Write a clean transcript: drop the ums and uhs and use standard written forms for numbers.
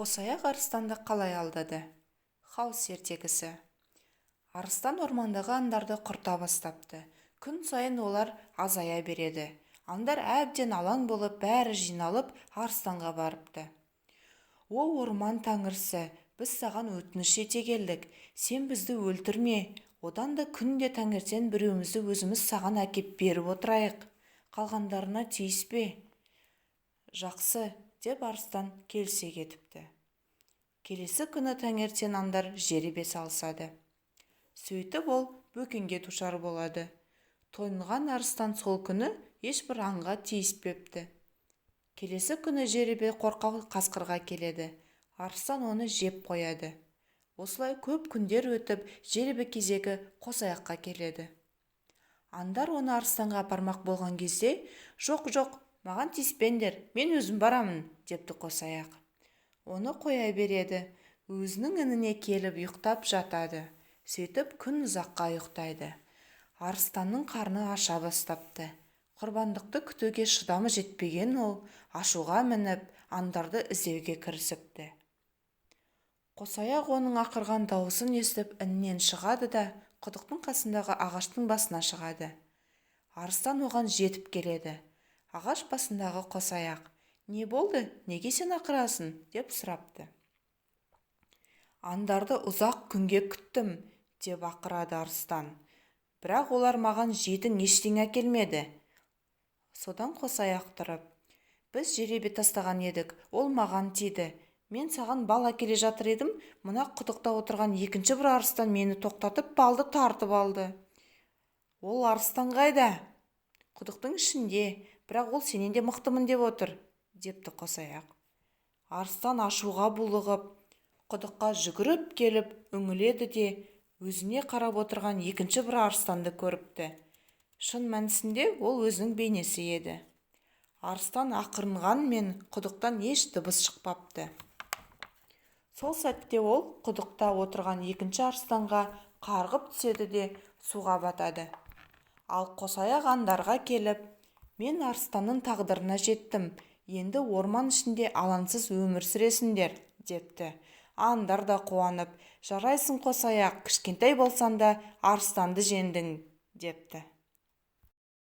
Қосаяқ арыстанды қалай алдады? Хаус ертегісі. Арыстан ормандағы аңдарды құрта бастапты. Күн сайын олар азая береді. Аңдар әбден алаң болып, бәрі жиналып, арыстанға барыпты. О, орман тәңірісі, біз саған өтініш ете келдік. Сен бізді өлтірме, одан да күнде таңертең біреуімізді өзіміз саған әкеп беріп отырайық. Қалғандарына тиіспе. Жақсы, деп арыстан келісе кетіпті. Келесі күні таңертең аңдар жеребе салысады. Сөйтіп ол бөкенге душар болады. Тойынған арыстан сол күні ешбір аңға тиіспепті. Келесі күні жеребе қорқау қасқырға келеді. Арыстан оны жеп қояды. Осылай көп күндер өтіп, жеребе кезегі Қосаяққа келеді. Аңдар оны арыстанға апармақ болған кезде, «Жоқ, жоқ, маған тиіспеңдер, мен өзім барамын», депті Қосаяқ. Оны қоя береді. Өзінің ініне келіп ұйықтап жатады. Сөйтіп күн ұзаққа ұйықтайды. Арыстанның қарны аша бастапты. Құрбандықты күтуге шыдамы жетпеген ол ашуға мініп, аңдарды іздеуге кірісіпті. Қосаяқ оның ақырған дауысын естіп, інінен шығады да, құдықтың қасындағы ағаштың басына шығады. Арыстан оған жетіп келеді. Ағаш басындағы Қосаяқ: «Не болды, неге сен ақырасың?» деп сұрапты. Аңдарды ұзақ күнге күттім, деп ақырады арыстан. Бірақ олар маған жейтін ештеңе әкелмеді. Содан Қосаяқ тұрып: «Біз жеребе тастаған едік, ол маған тиді. Мен саған бал әкеле жатыр едім, мына құдықта отырған екінші бір арыстан мені тоқтатып, балды тартып алды». «Ол арыстан қайда?» «Құдықтың ішінде, бірақ ол сенен де мықтымын деп отыр», депті Қосаяқ. Арыстан ашуға булығып, құдыққа жүгіріп келіп үңіледі де, өзіне қарап отырған екінші бір арыстанды көріпті. Шын мәнісінде ол өзінің бейнесі еді. Арыстан ақырынғанмен, құдықтан еш дыбыс шықпапты. Сол сәтте ол құдықта отырған екінші арыстанға қарғып түседі де, суға батады. Ал Қосаяқ аңдарға келіп: «Мен арыстанның тағдырына жеттім, енді орман ішінде алаңсыз өмір сүресіңдер», депті. Аңдар да қуанып: «Жарайсың, Қосаяқ, кішкентай болсаң да арыстанды жеңдің», депті.